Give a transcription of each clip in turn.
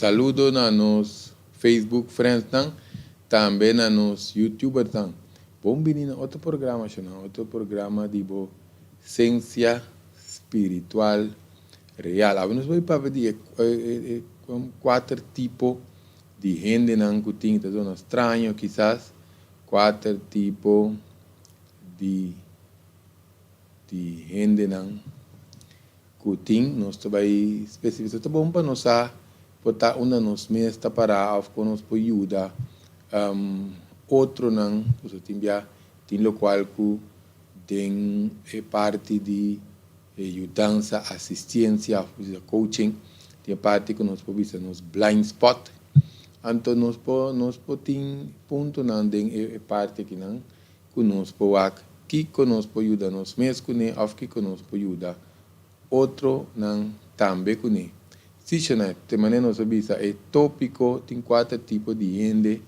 Saludo na nos Facebook friends nan, tambe na nos YouTubers nan. Bon bini na otro programa, shona, otro programa di bo Sensia Spiritual Real. Awe nos bai papia di e kuater tipo di hendenan ku tin, ta zona straño kisas, kuater tipo di di hendenan ku tin. Nos ta bai spesifisá. Ta bon pa nos sa por ta unda nos mes ta pará òf kon nos por yuda otronan. Pasobra tin bia tin lokual ku den e parti di e yudansa, asistensia òf bisa coaching, tin e parti ku nos por bisa nos blind spot. Anto nos por nos por tin puntonan den e parti akinan ku nos por wak kiko nos por yuda nos mes kuné òf kiko nos por yuda otronan tambe kuné. Sí, Shonette, te manera nos a bisa e tópiko tin kuater tipo di hende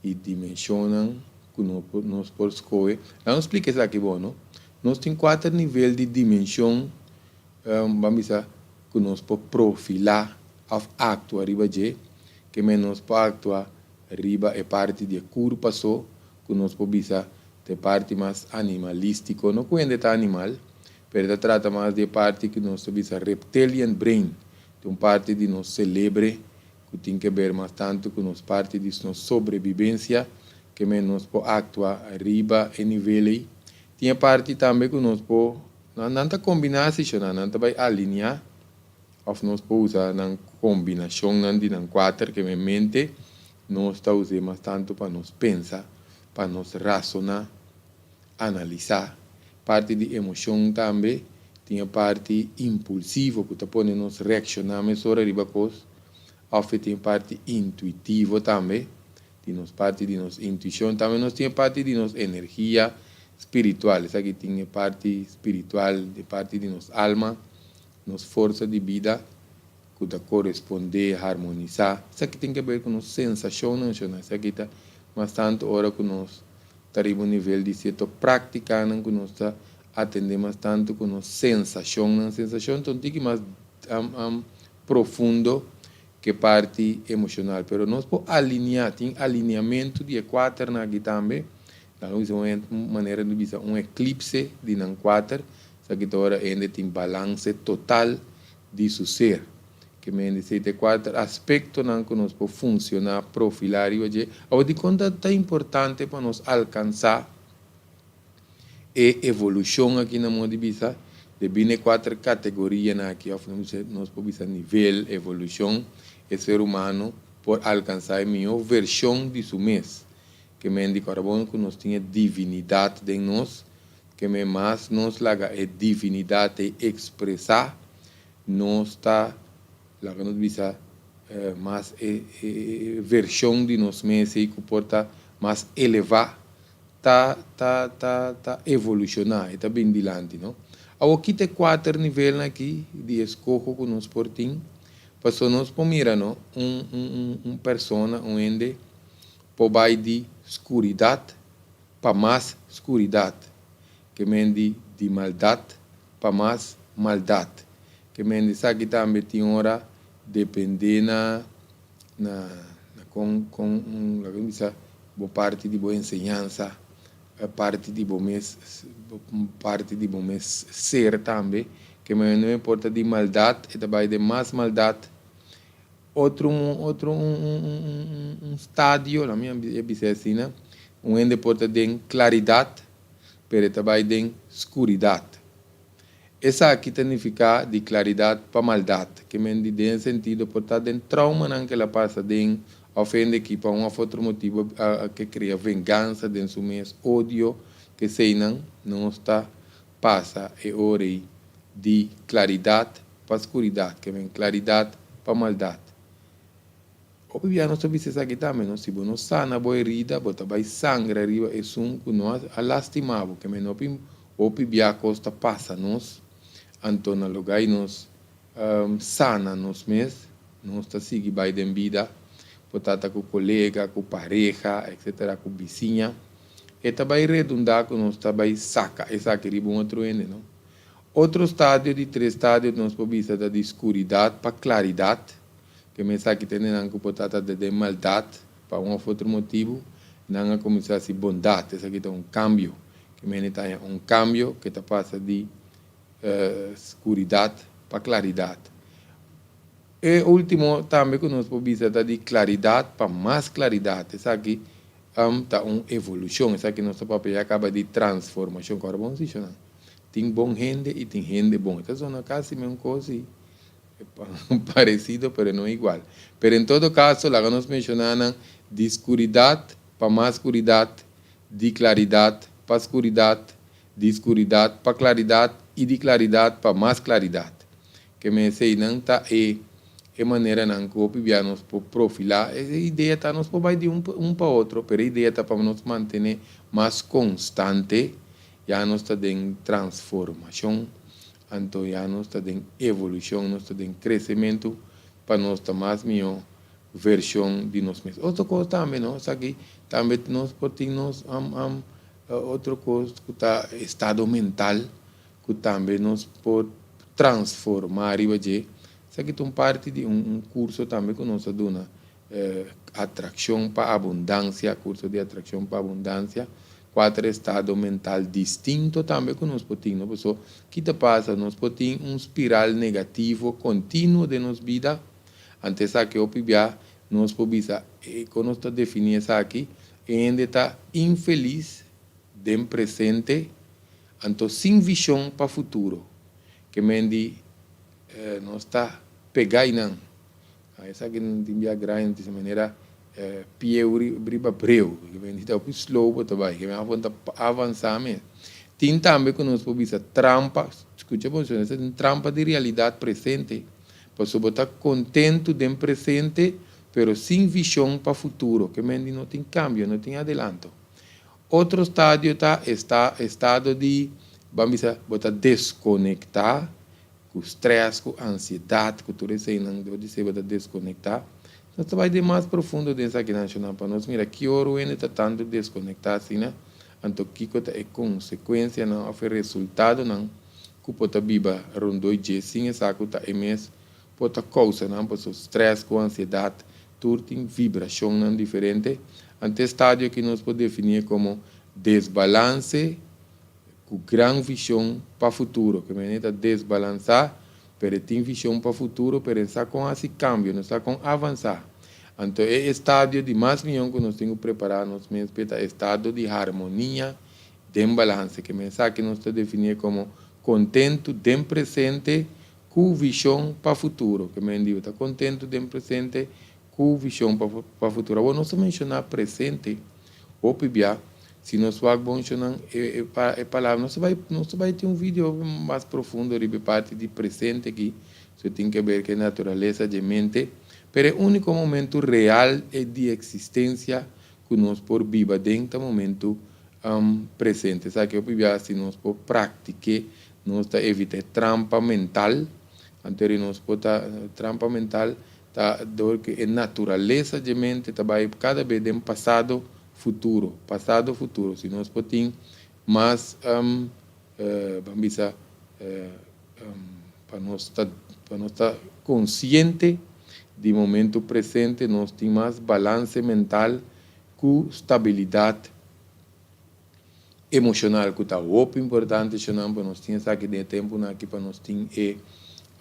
i dimenshonnan ku nos por skohe. Laga nos splika esaki bo, no? Nos tin kuater nivel di dimenshon, ban bisa, ku nos por profilá òf aktua riba dje. Ke men nos por aktua riba e parti di e kurpa so, ku nos por bisa ta e parti mas animalístiko. No ku hende ta animal, pero e ta trata mas di e parti ku nos ta bisa reptilian brain, ta un parti di nos selebre ku tin ke ber mas tantu ku nos parti di nos sobrebibensia, ke men nos por aktua riba e nivel ei. Tin e parti tambe ku nos por, nan ta kombiná si shona, nan ta bai alineá òf nos por usa nan kombinashonnan di nan kuater ke men mente nos ta us'é mas tantu pa nos pensa, pa nos rasoná, analisá. Parti di emoshon tambe tin e parti impulsivo ku ta pone nos reakshoná mesora riba kos, òf e tin e parti intuitivo tambe, di nos parti di nos intuishon. Tambe nos tin e parti di nos energia spiritual, esaki tin e parti spiritual, e parti di nos alma, nos forsa di bida ku ta korespondé, harmonisá. Esaki tin ke ber ku nos sensashonnan, esaki ta mas tantu ora ku nos ta riba un nivel di sierto práktikanan ku nos ta atendé mas tantu ku nos sensashonnan. Sensashon ta un tiki mas profundo ku e parti emoshonal, pero nos por alineá, tin alineamentu di e kuaternan aki tambe, nan lo bisa un manera di bisa un eklipse di nan kuater, esaki ta ora hende tin balanse total di su ser. Ke men di esei ta e kuater aspektonan ku nos por funshoná, profilá riba dje. Awor dikon ta ta importante pa nos alkansá e evolushon aki na modo di bisa? Debí na e kuater kategorianan aki òf nos por bisa nivel, evolushon, e ser humano por alkansá e mihó vershon di su mes. Ke men di kòrda bon ku nos tin e divinidat den nos, ke men mas nos laga e divinidat ei ekspresá, Nos ta, laga nos bisa, mas e vershon di nos mes ei ku por ta mas elevá ta ta ta ta evolushoná, e ta bin dilanti, no? Awor kita e kuater nivelnan aki di eskoho ku nos por tin? Pasobra nos por mira, no, un un un un persona, un hende por bai di skuridat pa mas skuridat, ke men di di maldat pa mas maldat. Ke men di esaki tambe tin ora depende na na na kon kon un laga mi bisa bo parti di bo enseñansa, parti di bo mes parti di bo mes ser tambe. Ke men no por ta di maldat e ta bai den mas maldat. Otro un otro un un un un stadio laga mi bisa asina un hende por ta den klaridat pero e ta bai den skuridat. Esaki ta nifiká di klaridat pa maldat, ke men di den sentido por ta den traumanan ke el a pasa den òf hende ki pa un òf otro motibu a ke krea vengansa den su mes, odio, keseinan nos ta pasa e ora ei di klaridat pa skuridat, ke men klaridat pa maldat. Hopi bia nos ta bisa esaki tambe, no? Si bo no sana bo herida, bo ta bai sangra riba esun ku no a lastima bo. Ke men hopi, hopi bia kos ta pasa nos, anto na lugá i nos sana nos mes, nos ta sigui bai den bida, por ta ta ku kolega, ku pareha, etsetera, ku bisiña. E ta bai redundá ku nos ta bai saka esaki riba un otro hende, no? Otro stadio di tres stadio nos por bisa ta di skuridat pa klaridat. Ke men esaki ta hendenan ku por trata di den maldat pa un òf otro motibu, nan a kuminsá hasi bondat. Esaki ta un kambio. Ke men hende ta haña un kambio ke ta pasa di skuridat pa klaridat. E último tambe ku nos por bisa ta di klaridat pa mas klaridat. Esaki ta un evolushon. Esaki nos ta papia ya kaba di transformashon. Kòrda bon si shonnan. Tin bon hende i tin hende bon. E ta zona kasi mesun kos si. Parecido pero no igual. Pero en todo caso laga nos menciona nan di scuridad pa mas scuridad, di claridad pa scuridad, di scuridad pa claridad y di claridad pa mas claridad. Ke men eseynan ta e e maneranan cu hopi bia nos por profila. E idea ta nos por bay di un un pa otro pero e idea ta pa nos mantene mas constante ya nos ta den transformacion. Anto ya nos ta den evolushon, nos ta den kresementu pa nos ta mas mihó vershon di nos mes. Otro kos tambe no, esaki tambe nos por tin nos otro kos ku ta estado mental ku tambe nos por transformá riba dje. Esaki ta un parti di un kurso tambe ku nos a duna Atrakshon pa Abundansia, Kurso di Atrakshon pa Abundansia, kuater estado mental distinto tambe ku nos por tin, no? Paso, ki ta pasa? Nos por tin un spiral negativo kontinuo den nos bida, ante esaki hopi bia nos por bisa, e kon nos ta definí esaki? E hende ta infelis den presente, anto sin vishon pa futuro. Ke men di nos ta pega einan. Esaki no tin bia grandi di manera pieu riba breu, ki ta hopi slow bo ta bai, ki men ta avansa mes. Tin tambe ku nos por bisa trampa, skucha bon señor, esta tin trampa di realidat presente, pasobra bo ta kontentu den presente pero sin vishon pa futuro, ke men di no tin kambio, no tin adelanto. Otro stadio ta estado di, ban bisa, bo ta deskonektá Ku strès, ku ansiedat, ku tur eseinan, dor di esei bo ta deskonektá. Nos ta bai den mas profundo den esakinan shonnan pa nos mira ki ora un hende ta tantu deskonektá asina, anto kiko ta e konsekuensianan òf e resultadonan ku por ta biba rondó dje sin e sa ku ta e mes por ta kousanan pasobra strès ku ansiedat tur tin vibrashonnan diferente. Anto e stadio aki nos por definie komo desbalanse Ku gran vishon pa futuro. Ke mene ta desbalansá, pero e tin vishon pa futuro, pero e sa kon hasi kambio, no sa kon avansá. Anto e estadio di mas mion ku nos tin ku prepará nos mes p'e ta estado di harmonia den balanse. Ke mene esaki nos ta definié komo kontentu den presente ku vishon pa futuro. Ke mene di bo ta kontentu den presente ku vishon pa futuro. Awor nos ta menshoná presente hopi bia, si nos wak bon shonnan e e palabra, nos ta bai nos ta bai tin un video mas profundo riba e parti di presente aki, su tin ke ber ku e naturalesa dje mente, pero e úniko momento real di eksistensia ku nos por biba den ta momento presente. Esaki hopi bia si nos por praktik'é nos ta evita e trampa mental, anto eri nos por ta trampa mental Ta dor ku e naturalesa dje mente ta bai kada bes den pasado, futuro, pasado, futuro. Si nos por tin mas, ban bisa, pa nos ta, pa nos ta konsiente di momento presente, nos tin mas balanse mental ku stabilidat emoshonal ku ta hopi importante shonnan pa nos tin esaki den e tempunan aki pa nos tin e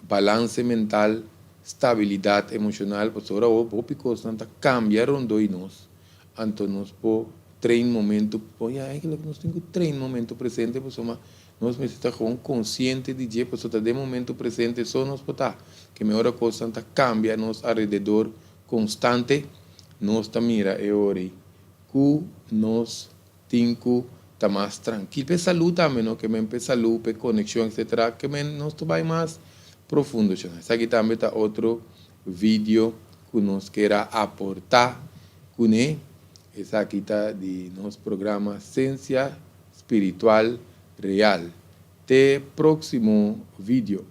balanse mental, stabilidat emoshonal pasobra awor hopi kosnan ta kambia rondó di nos anto nos por train momento por ya eigenlijk nos tin ku train momento presente pasobra nos mester ta gewoon konsiente di dje pasobra ta den momento presente so nos por ta ke mi ora kosnan ta kambia nos alrededor konstante nos ta mira e ora ei ku nos tin ku ta mas trankil p'e salú tambe no ke men p'e salú p'e konekshon etsetera ke men nos ta bai mas profundo shona esaki tambe ta otro video ku nos ker a aportá kuné esaki ta di nos programa Sensia Spiritual Real te próksimo video.